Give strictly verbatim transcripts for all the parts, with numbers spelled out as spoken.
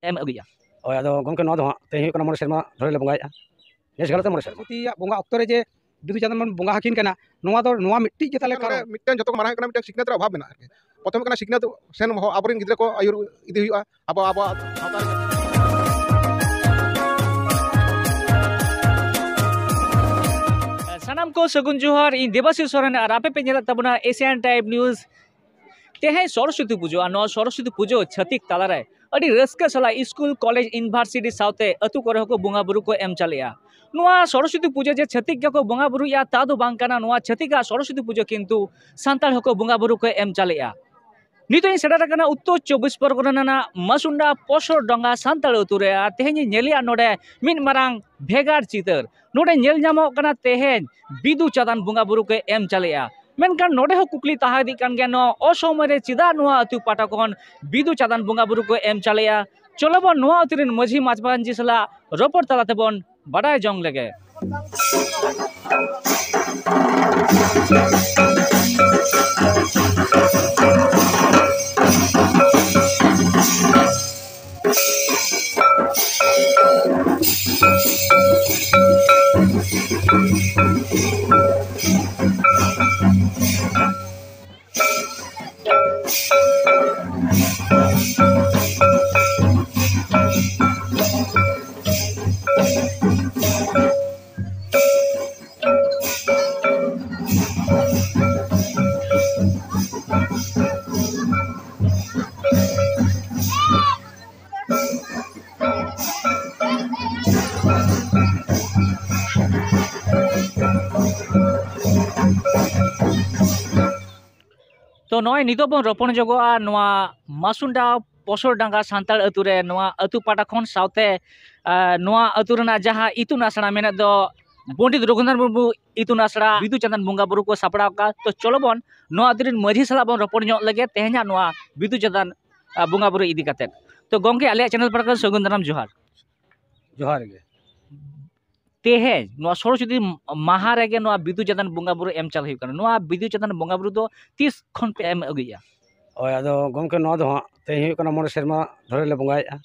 ᱮᱢ ᱟᱹᱜᱩᱭᱟ? ᱦᱳᱭ, ᱟᱫᱚ ᱜᱚᱢᱠᱮ, ᱱᱚᱣᱟ ᱫᱚ ᱦᱟᱸᱜ ᱛᱮᱦᱮᱧ ᱦᱩᱭᱩᱜ ᱠᱟᱱᱟ ᱢᱚᱬᱮ ᱥᱮᱨᱢᱟ ᱫᱷᱚᱨᱮ ᱞᱮ ᱵᱚᱸᱜᱟᱭᱮᱫᱼᱟ᱾ ᱱᱮᱥ ᱜᱮᱞᱮ ᱢᱚᱬᱮ ᱥᱮᱨᱢᱟ᱾ ᱥᱚᱨᱚᱥᱚᱛᱤᱭᱟᱜ ᱵᱚᱸᱜᱟ ᱚᱠᱛᱚ ᱨᱮ ᱡᱮ ᱵᱤᱫᱩ ᱪᱟᱸᱫᱟᱱ ᱵᱚᱱ ᱵᱚᱸᱜᱟ ᱟᱹᱠᱤᱱ ᱠᱟᱱᱟ, ᱱᱚᱣᱟ ᱫᱚ, ᱱᱚᱣᱟ ᱢᱤᱫᱴᱤᱡ ᱜᱮ ᱛᱟᱞᱮ ᱱᱚᱰᱮ ᱠᱟᱨᱚᱱ᱾ ᱢᱤᱫᱴᱮᱱ ᱡᱚᱛᱚ ᱠᱷᱚᱱ ᱢᱟᱨᱟᱝ ᱦᱩᱭᱩᱜ ᱠᱟᱱᱟ, ᱢᱤᱫᱴᱮᱱ ᱥᱤᱠᱷᱱᱟᱹᱛ ᱨᱮ ᱚᱵᱷᱟᱵᱽ ᱢᱮᱱᱟᱜᱼᱟ ᱟᱨᱠᱤ᱾ ᱯᱨᱚᱛᱷᱚᱢ ᱦᱩᱭᱩᱜ ᱠᱟᱱᱟ ᱥᱤᱠᱷᱱᱟᱹᱛ ᱥᱮᱱ ᱦᱚᱸ ᱟᱵᱚᱨᱮᱱ ᱜᱤᱫᱽᱨᱟᱹ ᱠᱚ ᱟᱹᱭᱩᱨ ᱤᱫᱤ ᱦᱩᱭᱩᱜᱼᱟ᱾ ᱟᱵᱚ, ᱟᱵᱚᱣᱟᱜ ᱥᱟᱶᱛᱟ ᱨᱮ᱾ ᱥᱟᱱᱟᱢ ᱠᱚ ᱥᱟᱹᱜᱩᱱ ᱡᱚᱦᱟᱨ, ᱤᱧ ᱫᱮᱵᱟᱥᱤᱥ ᱥᱚᱨᱮᱱ ᱟᱨ ᱟᱯᱮ ᱯᱮ ᱧᱮᱞᱮᱫ ᱛᱟᱵᱚᱱᱟ Asian Time News᱾ ᱛᱮᱦᱮᱧ ᱥᱚᱨᱚᱥᱚᱛᱤ ᱯᱩᱡᱟᱹ, ᱟᱨ ᱱᱚᱣᱟ ᱥᱚᱨᱚᱥᱚᱛᱤ ᱯᱩᱡᱟᱹ ᱪᱷᱟᱹᱛᱤᱠ ᱛᱟᱞᱟᱨᱮ ᱟᱹᱰᱤ ᱨᱟᱹᱥᱠᱟᱹ ᱥᱟᱞᱟᱜ ᱥᱠᱩᱞ, ᱠᱚᱞᱮᱡᱽ, ᱤᱭᱩᱱᱤᱵᱷᱟᱨᱥᱤᱴᱤ ᱥᱟᱶᱛᱮ ᱟᱹᱛᱩ ᱠᱚᱨᱮ ᱦᱚᱸᱠᱚ ᱵᱚᱸᱜᱟ ᱵᱩᱨᱩ ᱠᱚ ᱮᱢ ᱪᱟᱞᱮᱜᱼᱟ᱾ ᱱᱚᱣᱟ ᱥᱚᱨᱚᱥᱚᱛᱤ ᱯᱩᱡᱟᱹ ᱡᱮ ᱪᱷᱟᱹᱛᱤᱠ ᱜᱮᱠᱚ ᱵᱚᱸᱜᱟ ᱵᱩᱨᱩᱭᱮᱫᱼᱟ, ᱛᱟ ᱫᱚ ᱵᱟᱝ ᱠᱟᱱᱟ᱾ ᱱᱚᱣᱟ ᱪᱷᱟᱹᱛᱤᱠᱟᱜ ᱥᱚᱨᱚᱥᱚᱛᱤ ᱯᱩᱡᱟᱹ ᱠᱤᱱᱛᱩ ᱥᱟᱱᱛᱟᱲ ᱦᱚᱸᱠᱚ ᱵᱚᱸᱜᱟ ᱵᱩᱨᱩ ᱠᱚ ᱮᱢ ᱪᱟᱞᱮᱜᱼᱟ᱾ ᱱᱤᱛᱚᱜ ᱤᱧ ᱥᱮᱴᱮᱨ ᱟᱠᱟᱱᱟ ᱩᱛᱛᱚᱨ ᱪᱚᱵᱵᱤᱥ ᱯᱚᱨᱜᱚᱱᱟ ᱨᱮᱱᱟᱜ ᱢᱟᱥᱩᱱᱰᱟ ᱯᱚᱥᱚᱨ ᱰᱚᱸᱜᱟ ᱥᱟᱱᱛᱟᱲ ᱟᱹᱛᱩ ᱨᱮ, ᱟᱨ ᱛᱮᱦᱮᱧ ᱤᱧ ᱧᱮᱞᱮᱜᱼᱟ ᱱᱚᱰᱮ ᱢᱤᱫ ᱢᱟᱨᱟᱝ ᱵᱷᱮᱜᱟᱨ ᱪᱤᱛᱟᱹᱨ᱾ ᱱᱚᱰᱮ ᱧᱮᱞ ᱧᱟᱢᱚᱜ ᱠᱟᱱᱟ ᱛᱮᱦᱮᱧ ᱵᱤᱫᱩ ᱪᱟᱸᱫᱟᱱ ᱵᱚᱸᱜᱟ ᱵᱩᱨᱩ ᱠᱚ ᱮᱢ ᱪᱟᱞᱮᱜᱼᱟ᱾ ᱢᱮᱱᱠᱷᱟᱱ ᱱᱚᱰᱮ ᱦᱚᱸ ᱠᱩᱠᱞᱤ ᱛᱟᱦᱮᱸ ᱤᱫᱤᱜ ᱠᱟᱱ ᱜᱮᱭᱟ, ᱱᱚᱣᱟ ᱚᱥᱚᱢᱚᱭ ᱨᱮ ᱪᱮᱫᱟᱜ ᱱᱚᱣᱟ ᱟᱹᱛᱩ ᱯᱟᱦᱴᱟ ᱠᱷᱚᱱ ᱵᱤᱫᱩ ᱪᱟᱸᱫᱟᱱ ᱵᱚᱸᱜᱟ ᱵᱩᱨᱩ ᱠᱚ ᱮᱢ ᱪᱟᱞᱮᱜᱼᱟ? ᱪᱚᱞᱚ ᱵᱚᱱ ᱱᱚᱣᱟ ᱟᱹᱛᱩ ᱨᱮᱱ ᱢᱟᱹᱡᱷᱤ ᱢᱟᱡᱷᱤ ᱢᱟᱹᱡᱷᱤ ᱥᱟᱞᱟᱜ ᱨᱚᱯᱚᱲ ᱛᱟᱞᱟ ᱛᱮᱵᱚᱱ ᱵᱟᱰᱟᱭ ᱡᱚᱝ ᱞᱮᱜᱮ᱾ ᱛᱚ ᱱᱚᱜᱼᱚᱭ ᱱᱤᱛᱚᱜ ᱵᱚᱱ ᱨᱚᱯᱚᱲ ᱧᱚᱜᱚᱜᱼᱟ ᱱᱚᱣᱟ ᱢᱟᱥᱩᱱᱰᱟ ᱯᱚᱥᱚᱨᱰᱟᱸᱜᱟ ᱥᱟᱱᱛᱟᱲ ᱟᱹᱛᱩ ᱨᱮ, ᱱᱚᱣᱟ ᱟᱹᱛᱩ ᱯᱟᱦᱴᱟ ᱠᱷᱚᱱ ᱥᱟᱶᱛᱮ, ᱟᱨ, ᱱᱚᱣᱟ ᱟᱹᱛᱩ ᱨᱮᱱᱟᱜ ᱡᱟᱦᱟᱸ ᱤᱛᱩᱱ ᱟᱥᱲᱟ ᱢᱮᱱᱟᱜ ᱫᱚ ᱯᱚᱱᱰᱤᱛ ᱨᱚᱜᱷᱩᱱᱟᱛᱷ ᱢᱩᱨᱢᱩ ᱤᱛᱩᱱ ᱟᱥᱲᱟ, ᱵᱤᱫᱩ ᱪᱟᱸᱫᱟᱱ ᱵᱚᱸᱜᱟ ᱵᱩᱨᱩ ᱠᱚ ᱥᱟᱯᱲᱟᱣ ᱟᱠᱟᱫ᱾ ᱛᱚ ᱪᱚᱞᱚ ᱵᱚᱱ ᱱᱚᱣᱟ ᱟᱹᱛᱩ ᱨᱮᱱ ᱢᱟᱹᱡᱷᱤ ᱥᱟᱞᱟᱜ ᱵᱚᱱ ᱨᱚᱯᱚᱲ ᱧᱚᱜ ᱞᱮᱜᱮ ᱛᱮᱦᱮᱧᱟᱜ ᱱᱚᱣᱟ ᱵᱤᱫᱩ ᱪᱟᱸᱫᱟᱱ, ᱟᱨ, ᱵᱚᱸᱜᱟ ᱵᱩᱨᱩ ᱤᱫᱤ ᱠᱟᱛᱮᱫ᱾ ᱛᱚ ᱜᱚᱢᱠᱮ, ᱟᱞᱮᱭᱟᱜ ᱪᱮᱱᱮᱞ ᱯᱟᱦᱴᱟ ᱠᱷᱚᱱ ᱥᱟᱹᱜᱩᱱ ᱫᱟᱨᱟᱢ ᱡᱚᱦᱟᱨ᱾ ᱡᱚᱦᱟᱨ ᱜᱮ᱾ ᱛᱮᱦᱮᱧ ᱱᱚᱣᱟ ᱥᱚᱨᱚᱥᱚᱛᱤ ᱢᱟᱦᱟ ᱨᱮᱜᱮ ᱱᱚᱣᱟ ᱵᱤᱫᱩ ᱪᱟᱸᱫᱟᱱ ᱵᱚᱸᱜᱟ ᱵᱩᱨᱩ ᱮᱢ ᱪᱟᱞ ᱦᱩᱭᱩᱜ ᱠᱟᱱᱟ᱾ ᱱᱚᱣᱟ ᱵᱤᱫᱩ ᱪᱟᱸᱫᱟᱱ ᱵᱚᱸᱜᱟ ᱵᱩᱨᱩ ᱫᱚ ᱛᱤᱥ ᱠᱷᱚᱱ ᱯᱮ ᱮᱢ ᱟᱹᱜᱩᱭᱮᱫᱼᱟ? ᱦᱳᱭ, ᱟᱫᱚ ᱜᱚᱢᱠᱮ, ᱱᱚᱣᱟ ᱫᱚ ᱦᱟᱸᱜ ᱛᱮᱦᱮᱧ ᱦᱩᱭᱩᱜ ᱠᱟᱱᱟ ᱢᱚᱬᱮ ᱥᱮᱨᱢᱟ ᱫᱷᱚᱨᱮ ᱞᱮ ᱵᱚᱸᱜᱟᱭᱮᱫᱼᱟ᱾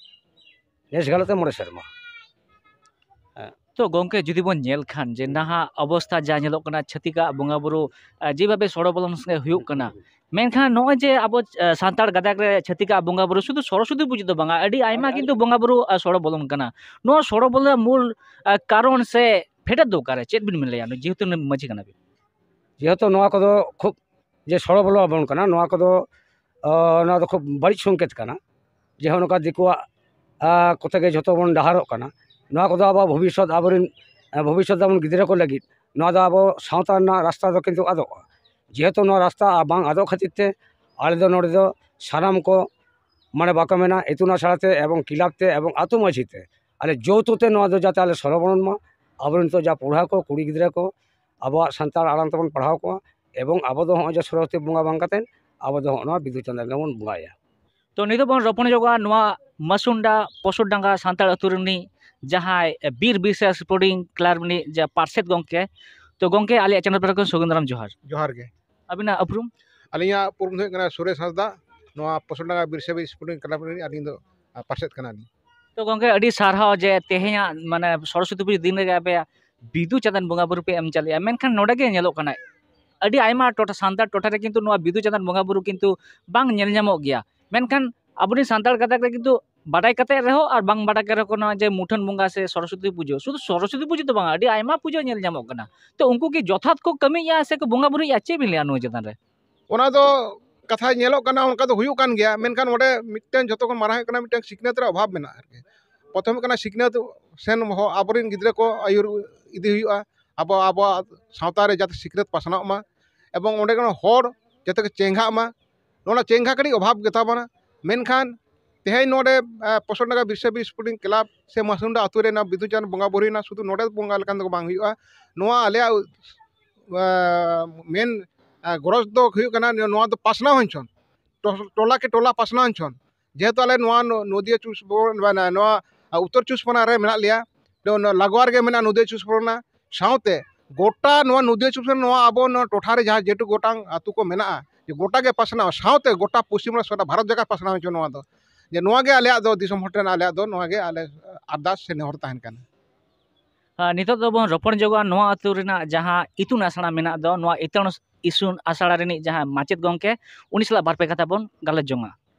ᱱᱮᱥ ᱜᱷᱟᱞᱚᱛ ᱛᱮ ᱢᱚᱬᱮ ᱥᱮᱨᱢᱟ᱾ ᱛᱚ ᱜᱚᱝᱠᱮ, ᱡᱩᱫᱤ ᱵᱚᱱ ᱧᱮᱞ ᱠᱷᱟᱱ ᱡᱮ ᱱᱟᱦᱟᱜ ᱚᱵᱚᱥᱛᱷᱟ ᱡᱟ ᱧᱮᱞᱚᱜ ᱠᱟᱱᱟ, ᱪᱷᱟᱹᱛᱤᱠᱟᱜ ᱵᱚᱸᱜᱟ ᱵᱩᱨᱩ, ᱟᱸ, ᱡᱮᱵᱷᱟᱵᱮ ᱥᱚᱲᱚ ᱵᱚᱞᱚᱱ ᱥᱮ ᱦᱩᱭᱩᱜ ᱠᱟᱱᱟ, ᱢᱮᱱᱠᱷᱟᱱ ᱱᱚᱜᱼᱚᱭ ᱡᱮ ᱟᱵᱚ, ᱟᱸ, ᱥᱟᱱᱛᱟᱲ ᱜᱟᱛᱟᱠ ᱨᱮ ᱪᱷᱟᱹᱛᱤᱠᱟᱜ ᱵᱚᱸᱜᱟ ᱵᱩᱨᱩ ᱥᱩᱫᱷᱩ ᱥᱚᱨᱚᱥᱚᱛᱤ ᱯᱩᱡᱟᱹ ᱫᱚ ᱵᱟᱝᱟ, ᱟᱹᱰᱤ ᱟᱭᱢᱟ ᱠᱤᱱᱛᱩ ᱵᱚᱸᱜᱟ ᱵᱩᱨᱩ, ᱟᱸ, ᱥᱚᱲᱚ ᱵᱚᱞᱚᱱ ᱠᱟᱱᱟ᱾ ᱱᱚᱣᱟ ᱥᱚᱲᱚ ᱵᱚᱞᱚᱱ ᱢᱩᱞ, ᱟᱸ, ᱠᱟᱨᱚᱱ ᱥᱮ ᱯᱷᱮᱰᱟᱛ ᱫᱚ ᱚᱠᱟᱨᱮ, ᱪᱮᱫ ᱵᱤᱱ ᱢᱮᱱ ᱞᱮᱭᱟ? ᱡᱮᱦᱮᱛᱩ ᱢᱟᱹᱡᱷᱤ ᱠᱟᱱᱟ ᱵᱤᱱ᱾ ᱡᱮᱦᱮᱛᱩ ᱱᱚᱣᱟ ᱠᱚᱫᱚ ᱠᱷᱩᱵ ᱡᱮ ᱥᱚᱲᱚ ᱵᱚᱞᱚ ᱟᱵᱚᱱ ᱠᱟᱱᱟ, ᱱᱚᱣᱟ ᱠᱚᱫᱚ, ᱟᱸ, ᱱᱚᱣᱟ ᱫᱚ ᱠᱷᱩᱵ ᱵᱟᱹᱲᱤᱡ ᱥᱚᱝᱠᱮᱛ ᱠᱟᱱᱟ᱾ ᱡᱮ ᱦᱚᱸᱜᱼᱚ ᱱᱚᱝᱠᱟ ᱫᱤᱠᱩᱣᱟᱜ, ᱟᱸ, ᱠᱚᱛᱮ ᱜᱮ ᱡᱷᱚᱛᱚ ᱵᱚᱱ ᱰᱟᱦᱟᱨᱚᱜ ᱠᱟᱱᱟ᱾ ᱱᱚᱣᱟ ᱠᱚᱫᱚ ᱟᱵᱚᱣᱟᱜ ᱵᱷᱚᱵᱤᱥᱥᱚᱛ, ᱟᱵᱚᱨᱮᱱ, ᱟᱸ, ᱵᱷᱚᱵᱤᱥᱥᱚᱛ ᱛᱟᱵᱚᱱ ᱜᱤᱫᱽᱨᱟᱹ ᱠᱚ ᱞᱟᱹᱜᱤᱫ ᱱᱚᱣᱟ ᱫᱚ ᱟᱵᱚ ᱥᱟᱶᱛᱟ ᱨᱮᱱᱟᱜ ᱨᱟᱥᱛᱟ ᱫᱚ ᱠᱤᱱᱛᱩ ᱟᱫᱚᱜᱼᱟ᱾ ᱡᱮᱦᱮᱛᱩ ᱱᱚᱣᱟ ᱨᱟᱥᱛᱟ ᱵᱟᱝ ᱟᱫᱚᱜ ᱠᱷᱟᱹᱛᱤᱨ ᱛᱮ ᱟᱞᱮ ᱫᱚ ᱱᱚᱰᱮ ᱫᱚ ᱥᱟᱱᱟᱢ ᱠᱚ, ᱢᱟᱱᱮ, ᱵᱟᱠᱚ ᱢᱮᱱᱟ, ᱤᱛᱩᱱ ᱟᱥᱲᱟ ᱛᱮ ᱮᱵᱚᱝ ᱠᱞᱟᱵᱽ ᱛᱮ ᱮᱵᱚᱝ ᱟᱹᱛᱩ ᱢᱟᱹᱡᱷᱤ ᱛᱮ ᱟᱞᱮ ᱡᱳᱨ ᱛᱮ ᱱᱚᱣᱟ ᱫᱚ ᱡᱟᱛᱮ ᱟᱞᱮ ᱥᱚᱨᱚᱵᱚᱨᱚᱱ ᱢᱟ, ᱟᱵᱚᱨᱮᱱ ᱱᱤᱛᱚᱜ ᱡᱟ ᱯᱚᱲᱦᱟ ᱠᱚ, ᱠᱩᱲᱤ ᱜᱤᱫᱽᱨᱟᱹ ᱠᱚ, ᱟᱵᱚᱣᱟᱜ ᱥᱟᱱᱛᱟᱲ ᱟᱲᱟᱝ ᱛᱮᱵᱚᱱ ᱯᱟᱲᱦᱟᱣ ᱠᱚᱣᱟ ᱮᱵᱚᱝ ᱟᱵᱚ ᱫᱚ ᱦᱚᱸᱜᱼᱚᱭ ᱡᱮ ᱥᱚᱨᱚᱥᱚᱛᱤ ᱵᱚᱸᱜᱟ ᱵᱟᱝ ᱠᱟᱛᱮᱫ ᱟᱵᱚ ᱫᱚ ᱦᱚᱸᱜᱼᱚ ᱱᱚᱣᱟ ᱵᱤᱫᱩ ᱪᱟᱸᱫᱟᱱ ᱜᱮᱵᱚᱱ ᱵᱚᱸᱜᱟᱭᱟ᱾ ᱛᱚ ᱱᱤᱛᱚᱜ ᱵᱚᱱ ᱨᱚᱯᱚᱲ ᱧᱚᱜᱚᱜᱼᱟ ᱱᱚᱣᱟ ᱢᱟᱥᱩᱱᱰᱟ ᱯᱚᱥᱩᱨᱰᱟᱸᱜᱟ ᱥᱟᱱᱛᱟᱲ ᱟᱹᱛᱩ ᱨᱤᱱᱤᱡ ᱡᱟᱦᱟᱸᱭ ᱵᱤᱨ ᱵᱤᱨᱥᱟ ᱥᱯᱳᱨᱴᱤᱝ ᱠᱞᱟᱵᱽ ᱨᱤᱱᱤᱡ ᱡᱟ ᱯᱟᱨᱥᱮᱛ ᱜᱚᱢᱠᱮ᱾ ᱛᱚ ᱜᱚᱢᱠᱮ, ᱟᱞᱮᱭᱟᱜ ᱪᱮᱱᱮᱞ ᱯᱟᱦᱴᱟ ᱠᱷᱚᱱ ᱥᱟᱹᱜᱩᱱ ᱫᱟᱨᱟᱢ ᱡᱚᱦᱟᱨ᱾ ᱡᱚᱦᱟᱨ ᱜᱮ᱾ ᱟᱹᱵᱤᱱᱟᱜ ᱩᱯᱨᱩᱢ? ᱟᱹᱞᱤᱧᱟᱜ ᱩᱯᱨᱩᱢ ᱫᱚ ᱦᱩᱭᱩᱜ ᱠᱟᱱᱟ ᱥᱩᱨᱮᱥ ᱦᱟᱸᱥᱫᱟ, ᱱᱚᱣᱟ ᱯᱚᱥᱩᱨᱰᱟᱸᱜᱟ ᱵᱤᱨᱥᱟ ᱵᱤᱨ ᱥᱯᱳᱨᱴᱤᱝ ᱠᱞᱟᱵᱽ ᱨᱤᱱᱤᱡ ᱟᱹᱞᱤᱧ ᱫᱚ, ᱟ, ᱯᱟᱨᱥᱮᱛ ᱠᱟᱱᱟᱞᱤᱧ᱾ ᱛᱚ ᱜᱚᱢᱠᱮ, ᱟᱹᱰᱤ ᱥᱟᱨᱦᱟᱣ ᱡᱮ ᱛᱮᱦᱮᱧᱟᱜ, ᱢᱟᱱᱮ, ᱥᱚᱨᱚᱥᱚᱛᱤ ᱯᱩᱡᱟᱹ ᱫᱤᱱ ᱨᱮᱜᱮ ᱟᱯᱮ ᱵᱤᱫᱩ ᱪᱟᱸᱫᱟᱱ ᱵᱚᱸᱜᱟ ᱵᱩᱨᱩ ᱯᱮ ᱮᱢ ᱪᱟᱞᱮᱜᱼᱟ, ᱢᱮᱱᱠᱷᱟᱱ ᱱᱚᱰᱮ ᱜᱮ ᱧᱮᱞᱚᱜ ᱠᱟᱱᱟ ᱟᱹᱰᱤ ᱟᱭᱢᱟ ᱴᱚᱴᱷᱟ, ᱥᱟᱱᱛᱟᱲ ᱴᱚᱴᱷᱟ ᱨᱮ ᱠᱤᱱᱛᱩ ᱱᱚᱣᱟ ᱵᱤᱫᱩ ᱪᱟᱸᱫᱟᱱ ᱵᱚᱸᱜᱟ ᱵᱩᱨᱩ ᱠᱤᱱᱛᱩ ᱵᱟᱝ ᱧᱮᱞ ᱧᱟᱢᱚᱜ ᱜᱮᱭᱟ᱾ ᱢᱮᱱᱠᱷᱟᱱ ᱟᱵᱚᱨᱮᱱ ᱥᱟᱱᱛᱟᱲ ᱜᱟᱛᱟᱠ ᱨᱮ ᱠᱤᱱᱛᱩ ᱵᱟᱰᱟᱭ ᱠᱟᱛᱮ ᱨᱮᱦᱚᱸ ᱟᱨ ᱵᱟᱝ ᱵᱟᱰᱟᱭ ᱠᱟᱛᱮ ᱨᱮᱦᱚᱸ ᱱᱚᱣᱟ ᱡᱮ ᱢᱩᱴᱷᱟᱹᱱ ᱵᱚᱸᱜᱟ ᱥᱮ ᱥᱚᱨᱚᱥᱚᱛᱤ ᱯᱩᱡᱟᱹ, ᱥᱩᱫᱷᱩ ᱥᱚᱨᱚᱥᱚᱛᱤ ᱯᱩᱡᱟᱹ ᱫᱚ ᱵᱟᱝ, ᱟᱹᱰᱤ ᱟᱭᱢᱟ ᱯᱩᱡᱟᱹ ᱧᱮᱞ ᱧᱟᱢᱚᱜ ᱠᱟᱱᱟ᱾ ᱛᱚ ᱩᱱᱠᱩ ᱠᱤ ᱡᱚᱛᱷᱟᱛ ᱠᱚ ᱠᱟᱹᱢᱤᱭᱮᱫᱼᱟ ᱥᱮ ᱠᱚ ᱵᱚᱸᱜᱟ ᱵᱩᱨᱩᱭᱮᱫᱼᱟ, ᱪᱮᱫ ᱵᱤᱱ ᱞᱟᱹᱭᱟ ᱱᱚᱣᱟ ᱪᱮᱛᱟᱱ ᱨᱮ? ᱚᱱᱟ ᱫᱚ ᱠᱟᱛᱷᱟ ᱧᱮᱞᱚᱜ ᱠᱟᱱᱟ, ᱚᱱᱠᱟ ᱫᱚ ᱦᱩᱭᱩᱜ ᱠᱟᱱ ᱜᱮᱭᱟ, ᱢᱮᱱᱠᱷᱟᱱ ᱚᱸᱰᱮ ᱢᱤᱫᱴᱮᱱ ᱡᱷᱚᱛᱚ ᱠᱷᱚᱱ ᱢᱟᱨᱟᱝ ᱦᱩᱭᱩᱜ ᱠᱟᱱᱟ ᱢᱤᱫᱴᱮᱱ ᱥᱤᱠᱷᱱᱟᱹᱛ ᱨᱮ ᱚᱵᱷᱟᱵᱽ ᱢᱮᱱᱟᱜᱼᱟ ᱟᱨᱠᱤ᱾ ᱯᱨᱚᱛᱷᱚᱢ ᱦᱩᱭᱩᱜ ᱠᱟᱱᱟ ᱥᱤᱠᱷᱱᱟᱹᱛ ᱥᱮᱱ ᱦᱚ-, ᱟᱵᱚᱨᱮᱱ ᱜᱤᱫᱽᱨᱟᱹ ᱠᱚ ᱟᱹᱭᱩᱨ ᱤᱫᱤ ᱦᱩᱭᱩᱜᱼᱟ᱾ ᱟᱵᱚ, ᱟᱵᱚᱣᱟᱜ ᱥᱟᱶᱛᱟ ᱨᱮ ᱡᱟᱛᱮ ᱥᱤᱠᱷᱱᱟᱹᱛ ᱯᱟᱥᱱᱟᱣᱜ ᱢᱟ ᱮᱵᱚᱝ ᱚᱸᱰᱮ ᱠᱷᱚᱱ ᱦᱚᱲ ᱡᱟᱛᱮ ᱠᱚ ᱪᱮᱸᱜᱷᱟᱜ ᱢᱟ, ᱱᱚᱣᱟ ᱪᱮᱸᱜᱷᱟ ᱠᱟᱹᱴᱤᱡ ᱚᱵᱷᱟᱵᱽ ᱜᱮᱛᱟ ᱵᱚᱱᱟ᱾ ᱢᱮᱱᱠᱷᱟᱱ ᱛᱮᱦᱮᱧ ᱱᱚᱰᱮ, ᱮ, ᱯᱚᱥᱚᱱᱰᱟᱸᱜᱟ ᱵᱤᱨᱥᱟ ᱵᱤᱨ ᱥᱯᱳᱨᱴᱤᱝ ᱠᱞᱟᱵᱽ ᱥᱮ ᱢᱟᱥᱩᱱᱰᱟ ᱟᱹᱛᱩ ᱨᱮ ᱱᱚᱣᱟ ᱵᱤᱫᱩ ᱪᱟᱸᱫᱟᱱ ᱵᱚᱸᱜᱟ ᱵᱩᱨᱩᱭᱮᱱᱟ, ᱥᱩᱫᱷᱩ ᱱᱚᱰᱮ ᱵᱚᱸᱜᱟ ᱞᱮᱠᱷᱟᱱ ᱫᱚ ᱵᱟᱝ ᱦᱩᱭᱩᱜᱼᱟ᱾ ᱱᱚᱣᱟ ᱟᱞᱮᱭᱟᱜ, ᱮ, ᱢᱮᱱ, ᱮ, ᱜᱚᱨᱚᱡᱽ ᱫᱚ ᱦᱩᱭᱩᱜ ᱠᱟᱱᱟ ᱱᱚᱣᱟ ᱫᱚ ᱯᱟᱥᱱᱟᱣ ᱦᱚᱸ ᱪᱚᱱ, ᱴᱚ-, ᱴᱚᱞᱟ ᱠᱮ ᱴᱚᱞᱟ ᱯᱟᱥᱱᱟᱣ ᱦᱚᱸ ᱪᱚᱱ᱾ ᱡᱮᱦᱮᱛᱩ ᱟᱞᱮ ᱱᱚᱣᱟ ᱱᱚ-, ᱱᱚᱫᱤᱭᱟ ᱪᱩᱥ ᱯᱚᱨ-, ᱢᱟᱱᱮ ᱱᱚᱣᱟ ᱩᱛᱛᱚᱨ ᱪᱩᱥ ᱯᱚᱨᱜᱚᱱᱟ ᱨᱮ ᱢᱮᱱᱟᱜ ᱞᱮᱭᱟ, ᱱᱚᱣᱟ ᱞᱟᱜᱚᱣᱟ ᱨᱮᱜᱮ ᱢᱮᱱᱟᱜᱼᱟ ᱱᱚᱫᱤᱭᱟ ᱪᱩᱥ ᱯᱚᱨᱜᱚᱱᱟ᱾ ᱥᱟᱶᱛᱮ ᱜᱚᱴᱟ ᱱᱚᱣᱟ ᱱᱚᱫᱤᱭᱟ ᱪᱩᱥ ᱯᱚᱨᱜᱚᱱᱟ, ᱱᱚᱣᱟ ᱟᱵᱚ ᱱᱚᱣᱟ ᱴᱚᱴᱷᱟ ᱨᱮ ᱡᱟᱦᱟᱸ ᱡᱮᱴᱩᱠᱩ ᱜᱚᱴᱟᱝ ᱟᱹᱛᱩ ᱠᱚ ᱢᱮᱱᱟᱜᱼᱟ, ᱡᱮ ᱜᱚᱴᱟ ᱜᱮ ᱯᱟᱥᱱᱟᱣ, ᱥᱟᱶᱛᱮ ᱜᱚᱴᱟ ᱯᱚᱥᱪᱤᱢ ᱵᱟᱝᱞᱟ, ᱥᱟᱨᱟ ᱵᱷᱟᱨᱚᱛ ᱡᱟᱠᱟᱛ ᱯᱟᱥᱱᱟᱣ ᱦᱚᱪᱚ ᱱᱚᱣᱟ ᱫᱚ᱾ ᱡᱮ ᱱᱚᱣᱟ ᱜᱮ ᱟᱞᱮᱭᱟᱜ ᱫᱚ, ᱫᱤᱥᱚᱢ ᱦᱚᱲ ᱴᱷᱮᱱ ᱟᱞᱮᱭᱟᱜ ᱫᱚ ᱱᱚᱣᱟ ᱜᱮ ᱟᱞᱮ ᱟᱨᱫᱟᱥ ᱥᱮ ᱱᱮᱦᱚᱨ ᱛᱟᱦᱮᱱ ᱠᱟᱱᱟ᱾ ᱟᱨ ᱱᱤᱛᱚᱜ ᱫᱚᱵᱚᱱ ᱨᱚᱯᱚᱲ ᱧᱚᱜᱚᱜᱼᱟ ᱱᱚᱣᱟ ᱟᱹᱛᱩ ᱨᱮᱱᱟᱜ ᱡᱟᱦᱟᱸ ᱤᱛᱩᱱ ᱟᱥᱲᱟ ᱢᱮᱱᱟᱜ ᱫᱚ, ᱱᱚᱣᱟ ᱤᱛᱩᱱ, ᱤᱛᱩᱱ ᱟᱥᱲᱟ ᱨᱤᱱᱤᱡ ᱡᱟᱦᱟᱸ ᱢᱟᱪᱮᱫ ᱜᱚᱢᱠᱮ, ᱩᱱᱤ ᱥᱟᱞᱟᱜ ᱵᱟᱨ ᱯᱮ ᱠᱟᱛᱷᱟ ᱵᱚᱱ ᱜᱟᱞᱚᱪ ᱡᱚᱝᱟ᱾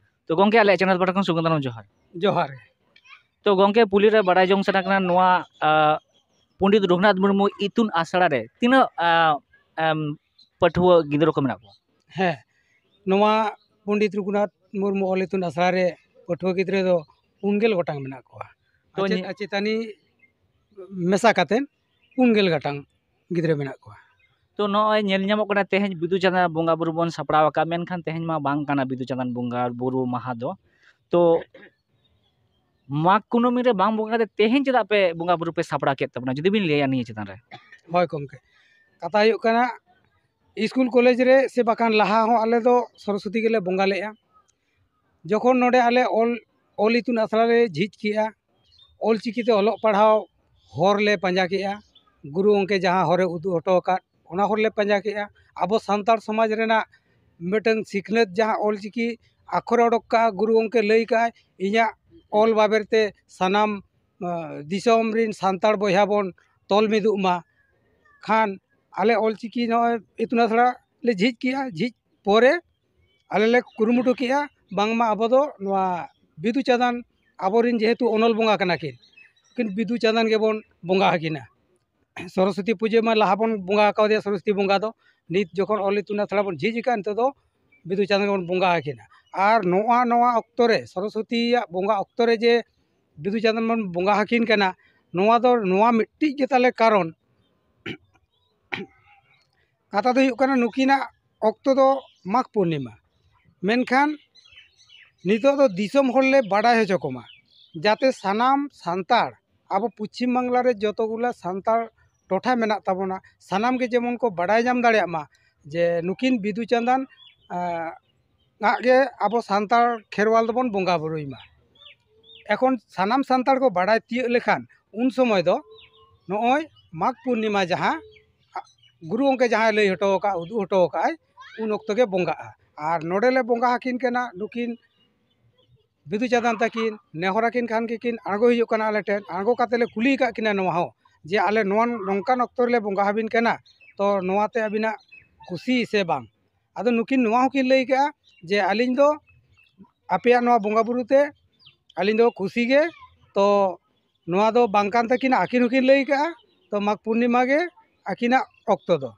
ᱛᱚ ᱜᱚᱢᱠᱮ, ᱟᱞᱮᱭᱟᱜ channel ᱯᱟᱦᱴᱟ ᱠᱷᱚᱱ ᱥᱟᱹᱜᱩᱱ ᱫᱟᱨᱟᱢ ᱡᱚᱦᱟᱨ᱾ ᱡᱚᱦᱟᱨ ᱜᱮ᱾ ᱛᱚ ᱜᱚᱢᱠᱮ, ᱯᱩᱭᱞᱩ ᱨᱮ ᱵᱟᱲᱟᱭ ᱡᱚᱝ ᱥᱟᱱᱟ ᱠᱟᱱᱟ, ᱱᱚᱣᱟ, ᱟ, ᱯᱚᱱᱰᱤᱛ ᱨᱚᱜᱷᱩᱱᱟᱛᱷ ᱢᱩᱨᱢᱩ ᱤᱛᱩᱱ ᱟᱥᱲᱟ ᱨᱮ ᱛᱤᱱᱟᱹᱜ, ᱟ, ᱮᱢ, ᱯᱟᱹᱴᱷᱩᱣᱟᱹ ᱜᱤᱫᱽᱨᱟᱹ ᱠᱚ ᱢᱮᱱᱟᱜ ᱠᱚᱣᱟ? ᱦᱮᱸ, ᱱᱚᱣᱟ ᱯᱚᱱᱰᱤᱛ ᱨᱚᱜᱷᱩᱱᱟᱛᱷ ᱢᱩᱨᱢᱩ ᱚᱞ ᱤᱛᱩᱱ ᱟᱥᱲᱟ ᱨᱮ ᱯᱟᱹᱴᱷᱩᱣᱟᱹ ᱜᱤᱫᱽᱨᱟᱹ ᱫᱚ ᱯᱩᱱ ᱜᱮᱞ ᱜᱚᱴᱟᱝ ᱢᱮᱱᱟᱜ ᱠᱚᱣᱟ᱾ ᱛᱚ ᱟᱪᱮᱫ, ᱧᱮ- ᱟᱪᱮᱛᱟᱹᱱᱤ ᱢᱮᱥᱟ ᱠᱟᱛᱮᱫ ᱯᱩᱱ ᱜᱮᱞ ᱜᱚᱴᱟᱝ ᱜᱤᱫᱽᱨᱟᱹ ᱢᱮᱱᱟᱜ ᱠᱚᱣᱟ᱾ ᱛᱚ ᱱᱚᱜᱼᱚᱭ ᱧᱮᱞ ᱧᱟᱢᱚᱜ ᱠᱟᱱᱟ, ᱛᱮᱦᱮᱧ ᱵᱤᱫᱩ ᱪᱟᱸᱫᱟᱱ ᱵᱚᱸᱜᱟ ᱵᱩᱨᱩ ᱵᱚᱱ ᱥᱟᱯᱲᱟᱣ ᱟᱠᱟᱫ, ᱢᱮᱱᱠᱷᱟᱱ ᱛᱮᱦᱮᱧ ᱢᱟ ᱵᱟᱝ ᱠᱟᱱᱟ ᱵᱤᱫᱩ ᱪᱟᱸᱫᱟᱱ ᱵᱚᱸᱜᱟ ᱵᱩᱨᱩ ᱢᱟᱦᱟ ᱫᱚ᱾ ᱛᱚ ᱢᱟᱜᱽ ᱠᱩᱱᱟᱹᱢᱤ ᱨᱮ ᱵᱟᱝ ᱵᱚᱸᱜᱟ ᱠᱟᱛᱮ ᱛᱮᱦᱮᱧ ᱪᱮᱫᱟᱜ ᱯᱮ ᱵᱚᱸᱜᱟ ᱵᱩᱨᱩ ᱯᱮ ᱥᱟᱯᱲᱟᱣ ᱠᱮᱫ ᱛᱟᱵᱚᱱᱟ, ᱡᱩᱫᱤ ᱵᱤᱱ ᱞᱟᱹᱭᱟ ᱱᱤᱭᱟᱹ ᱪᱮᱛᱟᱱ ᱨᱮ? ᱦᱳᱭ ᱜᱚᱢᱠᱮ, ᱠᱟᱛᱷᱟ ᱦᱩᱭᱩᱜ ᱠᱟᱱᱟ, ᱤᱥᱠᱩᱞ ᱠᱚᱞᱮᱡᱽ ᱨᱮ ᱥᱮ ᱵᱟᱠᱷᱟᱱ ᱞᱟᱦᱟ ᱦᱚᱸ ᱟᱞᱮ ᱫᱚ ᱥᱚᱨᱚᱥᱚᱛᱤ ᱜᱮᱞᱮ ᱵᱚᱸᱜᱟ ᱞᱮᱫᱼᱟ᱾ ᱡᱚᱠᱷᱚᱱ ᱱᱚᱰᱮ ᱟᱞᱮ ᱚᱞ, ᱚᱞ ᱤᱛᱩᱱ ᱟᱥᱲᱟ ᱞᱮ ᱡᱷᱤᱡ ᱠᱮᱜᱼᱟ, ᱚᱞ ᱪᱤᱠᱤ ᱛᱮ ᱚᱞᱚᱜ ᱯᱟᱲᱦᱟᱣ ᱦᱚᱨ ᱞᱮ ᱯᱟᱸᱡᱟ ᱠᱮᱜᱼᱟ, ᱜᱩᱨᱩ ᱜᱚᱢᱠᱮ ᱡᱟᱦᱟᱸ ᱦᱚᱨᱮ ᱩᱫᱩᱜ ᱦᱚᱴᱚ ᱟᱠᱟᱫ, ᱚᱱᱟ ᱦᱚᱨ ᱞᱮ ᱯᱟᱸᱡᱟ ᱠᱮᱜᱼᱟ᱾ ᱟᱵᱚ ᱥᱟᱱᱛᱟᱲ ᱥᱚᱢᱟᱡᱽ ᱨᱮᱱᱟᱜ ᱢᱤᱫᱴᱟᱝ ᱥᱤᱠᱷᱱᱟᱹᱛ, ᱡᱟᱦᱟᱸ ᱚᱞ ᱪᱤᱠᱤ ᱟᱠᱷᱚᱨᱮ ᱚᱰᱚᱠ ᱠᱟᱜᱼᱟ, ᱜᱩᱨᱩ ᱜᱚᱢᱠᱮ ᱞᱟᱹᱭ ᱠᱟᱜᱼᱟᱭ, ᱤᱧᱟᱹᱜ ᱚᱞ ᱵᱟᱵᱮᱨ ᱛᱮ ᱥᱟᱱᱟᱢ, ᱟᱸ, ᱫᱤᱥᱚᱢ ᱨᱤᱱ ᱥᱟᱱᱛᱟᱲ ᱵᱚᱭᱦᱟ ᱵᱚᱱ ᱛᱚᱞ ᱢᱤᱫᱚᱜ ᱢᱟ᱾ ᱠᱷᱟᱱ ᱟᱞᱮ ᱚᱞ ᱪᱤᱠᱤ ᱱᱚᱜᱼᱚᱭ ᱤᱛᱩᱱ ᱟᱥᱲᱟ ᱞᱮ ᱡᱷᱤᱡ ᱠᱮᱜᱼᱟ, ᱡᱷᱤᱡ ᱯᱚᱨᱮ ᱟᱞᱮ ᱞᱮ ᱠᱩᱨᱩᱢᱩᱴᱩ ᱠᱮᱜᱼᱟ, ᱵᱟᱝᱢᱟ ᱟᱵᱚ ᱫᱚ ᱱᱚᱣᱟ ᱵᱤᱫᱩ ᱪᱟᱸᱫᱟᱱ, ᱟᱵᱚᱨᱮᱱ ᱡᱮᱦᱮᱛᱩ ᱚᱱᱚᱞ ᱵᱚᱸᱜᱟ ᱠᱟᱱᱟ ᱠᱤᱱ, ᱩᱱᱠᱤᱱ ᱵᱤᱫᱩ ᱪᱟᱸᱫᱟᱱ ᱜᱮᱵᱚᱱ ᱵᱚᱸᱜᱟ ᱟᱹᱠᱤᱱᱟ᱾ ᱥᱚᱨᱚᱥᱚᱛᱤ ᱯᱩᱡᱟᱹ ᱢᱟ ᱞᱟᱦᱟ ᱵᱚᱱ ᱵᱚᱸᱜᱟ ᱟᱠᱟᱣᱟᱫᱮᱭᱟ, ᱥᱚᱨᱚᱥᱚᱛᱤ ᱵᱚᱸᱜᱟ ᱫᱚ᱾ ᱱᱤᱛ ᱡᱚᱠᱷᱚᱱ ᱚᱞ ᱤᱛᱩᱱ ᱟᱥᱲᱟ ᱵᱚᱱ ᱡᱷᱤᱡ ᱟᱠᱟᱫ, ᱱᱤᱛᱚᱜ ᱫᱚ ᱵᱤᱫᱩ ᱪᱟᱸᱫᱟᱱ ᱜᱮᱵᱚᱱ ᱵᱚᱸᱜᱟ ᱟᱹᱠᱤᱱᱟ᱾ ᱟᱨ ᱱᱚᱣᱟ, ᱱᱚᱣᱟ ᱚᱠᱛᱚ ᱨᱮ, ᱥᱚᱨᱚᱥᱚᱛᱤᱭᱟᱜ ᱵᱚᱸᱜᱟ ᱚᱠᱛᱚ ᱨᱮ ᱡᱮ ᱵᱤᱫᱩ ᱪᱟᱸᱫᱟᱱ ᱵᱚᱱ ᱵᱚᱸᱜᱟ ᱟᱹᱠᱤᱱ ᱠᱟᱱᱟ, ᱱᱚᱣᱟ ᱫᱚ, ᱱᱚᱣᱟ ᱢᱤᱫᱴᱤᱡ ᱜᱮ ᱛᱟᱞᱮ ᱠᱟᱨᱚᱱ, ᱠᱟᱛᱷᱟ ᱫᱚ ᱦᱩᱭᱩᱜ ᱠᱟᱱᱟ, ᱱᱩᱠᱤᱱᱟᱜ ᱚᱠᱛᱚ ᱫᱚ ᱢᱟᱜᱽ ᱯᱩᱨᱱᱤᱢᱟ, ᱢᱮᱱᱠᱷᱟᱱ ᱱᱤᱛᱚᱜ ᱫᱚ ᱫᱤᱥᱚᱢ ᱦᱚᱲ ᱞᱮ ᱵᱟᱰᱟᱭ ᱦᱚᱪᱚ ᱠᱚᱢᱟ, ᱡᱟᱛᱮ ᱥᱟᱱᱟᱢ ᱥᱟᱱᱛᱟᱲ, ᱟᱵᱚ ᱯᱚᱪᱷᱤᱢ ᱵᱟᱝᱞᱟ ᱨᱮ ᱡᱚᱛᱚ ᱜᱩᱞᱟ ᱥᱟᱱᱛᱟᱲ ᱴᱚᱴᱷᱟ ᱢᱮᱱᱟᱜ ᱛᱟᱵᱚᱱᱟ, ᱥᱟᱱᱟᱢ ᱜᱮ ᱡᱮᱢᱚᱱ ᱠᱚ ᱵᱟᱰᱟᱭ ᱧᱟᱢ ᱫᱟᱲᱮᱭᱟᱜ ᱢᱟ ᱡᱮ ᱱᱩᱠᱤᱱ ᱵᱤᱫᱩ ᱪᱟᱸᱫᱟᱱ, ᱟᱸ, ᱟᱜ ᱜᱮ ᱟᱵᱚ ᱥᱟᱱᱛᱟᱲ ᱠᱷᱮᱨᱣᱟᱞ ᱫᱚᱵᱚᱱ ᱵᱚᱸᱜᱟ ᱵᱩᱨᱩᱭ ᱢᱟ᱾ ᱮᱠᱷᱚᱱ ᱥᱟᱱᱟᱢ ᱥᱟᱱᱛᱟᱲ ᱠᱚ ᱵᱟᱰᱟᱭ ᱛᱤᱭᱟᱹᱜ ᱞᱮᱠᱷᱟᱱ, ᱩᱱ ᱥᱚᱢᱚᱭ ᱫᱚ ᱱᱚᱜᱼᱚᱭ ᱢᱟᱜᱽ ᱯᱩᱨᱱᱤᱢᱟ ᱡᱟᱦᱟᱸ ᱜᱩᱨᱩ ᱜᱚᱢᱠᱮ ᱡᱟᱦᱟᱸᱭ ᱞᱟᱹᱭ ᱦᱚᱴᱚ ᱟᱠᱟᱫ, ᱩᱫᱩᱜ ᱦᱚᱴᱚ ᱟᱠᱟᱫ ᱟᱭ, ᱩᱱ ᱚᱠᱛᱚ ᱜᱮ ᱵᱚᱸᱜᱟᱜᱼᱟ᱾ ᱟᱨ ᱱᱚᱰᱮ ᱞᱮ ᱵᱚᱸᱜᱟ ᱟᱹᱠᱤᱱ ᱠᱟᱱᱟ ᱱᱩᱠᱤᱱ ᱵᱤᱫᱩ ᱪᱟᱸᱫᱟᱱ ᱛᱟᱹᱠᱤᱱ ᱱᱮᱦᱚᱨ ᱟᱹᱠᱤᱱ ᱠᱷᱟᱱ ᱜᱮᱠᱤᱱ ᱟᱬᱜᱚ ᱦᱤᱡᱩᱜ ᱠᱟᱱᱟ ᱟᱞᱮ ᱴᱷᱮᱱ᱾ ᱟᱬᱜᱚ ᱠᱟᱛᱮ ᱞᱮ ᱠᱩᱞᱤ ᱟᱠᱟᱫ ᱠᱤᱱᱟ ᱱᱚᱣᱟ ᱦᱚᱸ, ᱡᱮ ᱟᱞᱮ ᱱᱚᱣᱟ ᱱᱚᱝᱠᱟᱱ ᱚᱠᱛᱚ ᱨᱮᱞᱮ ᱵᱚᱸᱜᱟ ᱟᱹᱵᱤᱱ ᱠᱟᱱᱟ, ᱛᱚ ᱱᱚᱣᱟᱛᱮ ᱟᱹᱵᱤᱱᱟᱜ ᱠᱩᱥᱤ ᱥᱮ ᱵᱟᱝ? ᱟᱫᱚ ᱱᱩᱠᱤᱱ ᱱᱚᱣᱟ ᱦᱚᱸᱠᱤᱱ ᱞᱟᱹᱭ ᱠᱮᱜᱼᱟ ᱡᱮ ᱟᱹᱞᱤᱧ ᱫᱚ ᱟᱯᱮᱭᱟᱜ ᱱᱚᱣᱟ ᱵᱚᱸᱜᱟ ᱵᱩᱨᱩ ᱛᱮ ᱟᱹᱞᱤᱧ ᱫᱚ ᱠᱩᱥᱤ ᱜᱮ᱾ ᱛᱚ ᱱᱚᱣᱟ ᱫᱚ ᱵᱟᱝ ᱠᱟᱱ ᱛᱟᱹᱠᱤᱱᱟ, ᱟᱹᱠᱤᱱ ᱦᱚᱸᱠᱤᱱ ᱞᱟᱹᱭ ᱠᱮᱜᱼᱟ᱾ ᱛᱚ ᱢᱟᱜᱽ ᱯᱩᱨᱱᱤᱢᱟ ᱜᱮ ᱟᱹᱠᱤᱱᱟᱜ ᱚᱠᱛᱚ ᱫᱚ᱾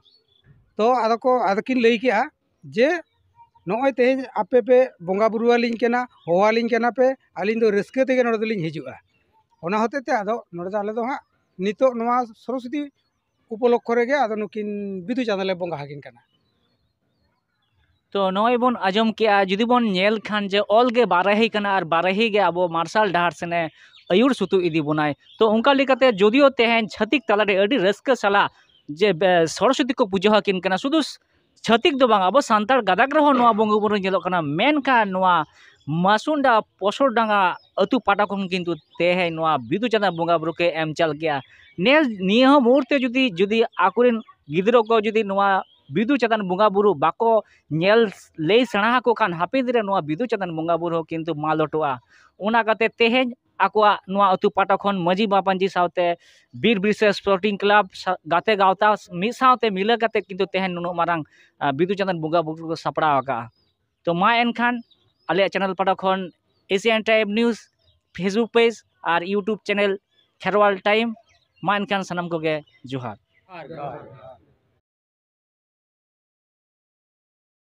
ᱛᱚ ᱟᱫᱚ ᱠᱚ, ᱟᱫᱚ ᱠᱤᱱ ᱞᱟᱹᱭ ᱠᱮᱜᱼᱟ ᱡᱮ ᱱᱚᱜᱼᱚᱭ ᱛᱮᱦᱮᱧ ᱟᱯᱮ ᱯᱮ ᱵᱚᱸᱜᱟ ᱵᱩᱨᱩ ᱟᱹᱞᱤᱧ ᱠᱟᱱᱟ, ᱦᱚᱦᱚ ᱟᱹᱞᱤᱧ ᱠᱟᱱᱟ ᱯᱮ, ᱟᱹᱞᱤᱧ ᱫᱚ ᱨᱟᱹᱥᱠᱟᱹ ᱛᱮᱜᱮ ᱱᱚᱰᱮ ᱫᱚᱞᱤᱧ ᱦᱤᱡᱩᱜᱼᱟ᱾ ᱚᱱᱟ ᱦᱚᱛᱮᱡ ᱛᱮ ᱟᱫᱚ ᱱᱚᱰᱮ ᱫᱚ ᱟᱞᱮ ᱫᱚ ᱦᱟᱸᱜ ᱱᱤᱛᱚᱜ ᱱᱚᱣᱟ ᱥᱚᱨᱚᱥᱚᱛᱤ ᱩᱯᱚᱞᱚᱠᱠᱷᱚ ᱨᱮᱜᱮ ᱟᱫᱚ ᱱᱩᱠᱤᱱ ᱵᱤᱫᱩ ᱪᱟᱸᱫᱟᱱ ᱞᱮ ᱵᱚᱸᱜᱟ ᱟᱹᱠᱤᱱ ᱠᱟᱱᱟ᱾ ᱛᱚ ᱱᱚᱜᱼᱚᱭ ᱵᱚᱱ ᱟᱸᱡᱚᱢ ᱠᱮᱜᱼᱟ, ᱡᱩᱫᱤ ᱵᱚᱱ ᱧᱮᱞ ᱠᱷᱟᱱ ᱡᱮ ᱚᱞ ᱜᱮ ᱵᱟᱨᱟᱦᱤ ᱠᱟᱱᱟ ᱟᱨ ᱵᱟᱨᱟᱦᱤ ᱜᱮ ᱟᱵᱚ ᱢᱟᱨᱥᱟᱞ ᱰᱟᱦᱟᱨ ᱥᱮᱱᱮ ᱟᱹᱭᱩᱨ ᱥᱩᱛᱩᱜ ᱤᱫᱤ ᱵᱚᱱᱟᱭ᱾ ᱛᱚ ᱚᱱᱠᱟ ᱞᱮᱠᱟᱛᱮ ᱡᱩᱫᱤᱭᱳ ᱛᱮᱦᱮᱧ ᱪᱷᱟᱹᱛᱤᱠ ᱛᱟᱞᱟᱨᱮ ᱟᱹᱰᱤ ᱨᱟᱹᱥᱠᱟᱹ ᱥᱟᱞᱟᱜ ᱡᱮ ᱵᱮ-, ᱥᱚᱨᱚᱥᱚᱛᱤ ᱠᱚ ᱯᱩᱡᱟᱹ ᱟᱹᱠᱤᱱ ᱠᱟᱱᱟ, ᱥᱩᱫᱷᱩ ᱪᱷᱟᱹᱛᱤᱠ ᱫᱚ ᱵᱟᱝ, ᱟᱵᱚ ᱥᱟᱱᱛᱟᱲ ᱜᱟᱛᱟᱠ ᱨᱮᱦᱚᱸ ᱱᱚᱣᱟ ᱵᱚᱸᱜᱟ ᱵᱩᱨᱩ ᱧᱮᱞᱚᱜ ᱠᱟᱱᱟ᱾ ᱢᱮᱱᱠᱷᱟᱱ ᱱᱚᱣᱟ ᱢᱟᱥᱩᱱᱰᱟ ᱯᱚᱥᱚᱨᱰᱟᱸᱜᱟ ᱟᱹᱛᱩ ᱯᱟᱦᱴᱟ ᱠᱷᱚᱱ ᱠᱤᱱᱛᱩ ᱛᱮᱦᱮᱧ ᱱᱚᱣᱟ ᱵᱤᱫᱩ ᱪᱟᱸᱫᱟᱱ ᱵᱚᱸᱜᱟ ᱵᱩᱨᱩ ᱠᱚ ᱮᱢ ᱪᱟᱞ ᱠᱮᱜᱼᱟ᱾ ᱱᱮ-, ᱱᱤᱭᱟᱹ ᱦᱚᱸ ᱢᱩᱦᱩᱨᱛᱮ ᱡᱩᱫᱤ, ᱡᱩᱫᱤ ᱟᱠᱚᱨᱮᱱ ᱜᱤᱫᱽᱨᱟᱹ ᱠᱚ ᱡᱩᱫᱤ ᱱᱚᱣᱟ ᱵᱤᱫᱩ ᱪᱟᱸᱫᱟᱱ ᱵᱚᱸᱜᱟ ᱵᱩᱨᱩ ᱵᱟᱠᱚ ᱧᱮᱞ ᱞᱟᱹᱭ ᱥᱮᱬᱟ ᱟᱠᱚ ᱠᱷᱟᱱ, ᱦᱟᱯᱮᱱ ᱫᱤᱱ ᱨᱮ ᱱᱚᱣᱟ ᱵᱤᱫᱩ ᱪᱟᱸᱫᱟᱱ ᱵᱚᱸᱜᱟ ᱵᱩᱨᱩ ᱦᱚᱸ ᱠᱤᱱᱛᱩ ᱢᱟᱞᱚᱴᱚᱜᱼᱟ᱾ ᱚᱱᱟ ᱠᱟᱛᱮ ᱛᱮᱦᱮᱧ ᱟᱠᱚᱣᱟᱜ ᱱᱚᱣᱟ ᱟᱹᱛᱩ ᱯᱟᱦᱴᱟ ᱠᱷᱚᱱ ᱢᱟᱹᱡᱷᱤ ᱵᱟᱵᱟᱡᱤ ᱥᱟᱶᱛᱮ ᱵᱤᱨ ᱵᱤᱨᱥᱟᱹ ᱥᱯᱳᱨᱴᱤᱝ ᱠᱞᱟᱵᱽ ᱥᱟ-, ᱜᱟᱛᱮ ᱜᱟᱶᱛᱟ ᱢᱤᱫ ᱥᱟᱶᱛᱮ ᱢᱤᱞᱟᱹ ᱠᱟᱛᱮ ᱠᱤᱱᱛᱩ ᱛᱮᱦᱮᱧ ᱱᱩᱱᱟᱹᱜ ᱢᱟᱨᱟᱝ, ᱟ, ᱵᱤᱫᱩ ᱪᱟᱸᱫᱟᱱ ᱵᱚᱸᱜᱟ ᱵᱩᱨᱩ ᱠᱚ ᱥᱟᱯᱲᱟᱣ ᱟᱠᱟᱜᱼᱟ᱾ ᱛᱚ ᱢᱟ ᱮᱱᱠᱷᱟᱱ ᱟᱞᱮᱭᱟᱜ ᱪᱮᱱᱮᱞ ᱯᱟᱦᱴᱟ ᱠᱷᱚᱱ Asian time news Facebook page ᱟᱨ YouTube ᱪᱮᱱᱮᱞ ᱠᱷᱮᱨᱣᱟᱞ ᱴᱟᱭᱤᱢ, ᱢᱟ ᱮᱱᱠᱷᱟᱱ ᱥᱟᱱᱟᱢ ᱠᱚᱜᱮ ᱡᱚᱦᱟᱨ᱾